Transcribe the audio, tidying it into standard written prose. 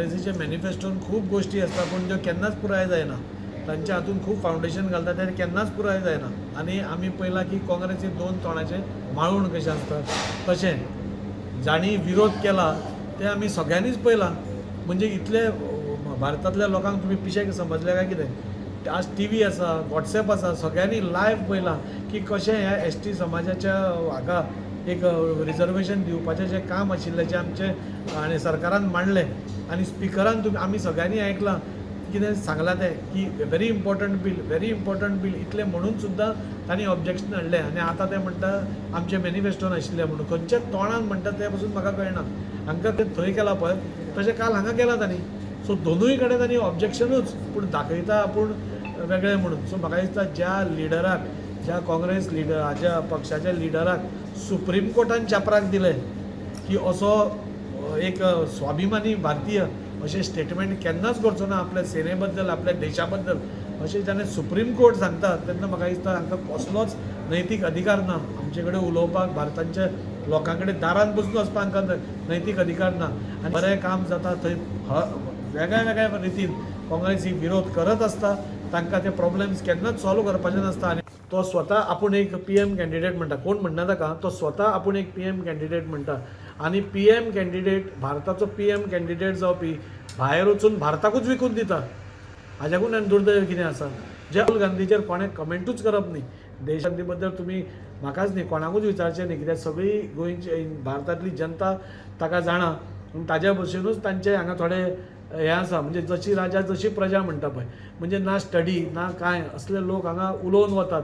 काँग्रेसीचे मॅनिफेस्टोन खूब गोश्टी आसता, पूण त्यो केन्नाच पुराय जायना. तांच्या हातून खूब फावंडेशन घालता, तें केन्नाच पुराय जायना. आनी आमी पळयलां की काँग्रेस ही दोन तोंडाचें माळूण कशें आसता तशें. जांणी विरोध केला तें आमी सगळ्यांनीच पळयलां. म्हणजे इतले भारतांतल्या लोकांक तुमी पिशे समजले काय कितें? आज टीवी आसा, वॉट्सॅप आसा, सगळ्यांनी लायव्ह पळयलां की कशें ह्या एसटी समाजाच्या हाका एक रिजर्वेशन दिवपाचें जें काम आशिल्लें, जें आमचें आनी सरकारान मांडलें आनी स्पिकरान तुमी आमी सगळ्यांनी आयकलां कितें सांगलां तें की very important bill, very important bill. इतलें म्हणून सुद्दां तांणी ऑब्जेक्शन हाडलें आनी आतां ते म्हणटा आमचें मॅनिफेस्टोन आशिल्लें म्हणून. खंयच्या तोंडान म्हणटा तें पसून म्हाका कळना. हांकां तें थंय केलां पळय, तशें काल हांगा केलां तांणी. सो दोनूय कडेन तांणी ऑब्जेक्शनूच, पूण दाखयता आपूण वेगळें म्हणून. सो म्हाका दिसता ज्या लिडराक, ज्या काँग्रेस लिडराच्या पक्षाच्या लिडराक सुप्रीम कोर्टान चापराक दिलें की असो एक स्वाभिमानी भारतीय अशें स्टेटमेंट केन्नाच करचो ना आपल्या सेने बद्दल, आपल्या देशा बद्दल, अशें जेन्ना सुप्रीम कोर्ट सांगता तेन्ना म्हाका दिसता हांकां कसलोच नैतीक अधिकार ना आमचे कडेन उलोवपाक. भारतांच्या लोकां कडेन दारान बसून वचपाक हांकां नैतीक अधिकार ना. आनी बरें काम जाता थंय वेगळ्या वेगळ्या रितीन काँग्रेस ही विरोध करत आसता. तांकां ते प्रॉब्लम्स केन्नाच सॉल्व करपाचे नासता. आनी तो स्वता आपूण एक पीएम कॅन्डिडेट म्हणटा. कोण म्हणना ताका. तो स्वता आपूण एक पीएम कॅन्डिडेट म्हणटा आनी पीएम कॅन्डिडेट, भारताचो पीएम कॅन्डिडेट जावपी भायर वचून भारताकूच विकून दिता. हाज्याकून आनी दुर्दैव कितें आसा? जे राहुल गांधीचेर कोणें कमेंटूच करप न्ही. देश गांधी बद्दल तुमी म्हाकाच न्ही, कोणाकूच विचारचें न्ही, कित्याक सगळी गोंयची, भारतांतली जनता ताका जाणा. पूण ताज्या भशेनूच तांचे हांगा थोडे हें आसा, म्हणजे जशी राजा जशी प्रजा म्हणटा पळय, म्हणजे ना स्टडी ना कांय असले लोक हांगा उलोवन वतात.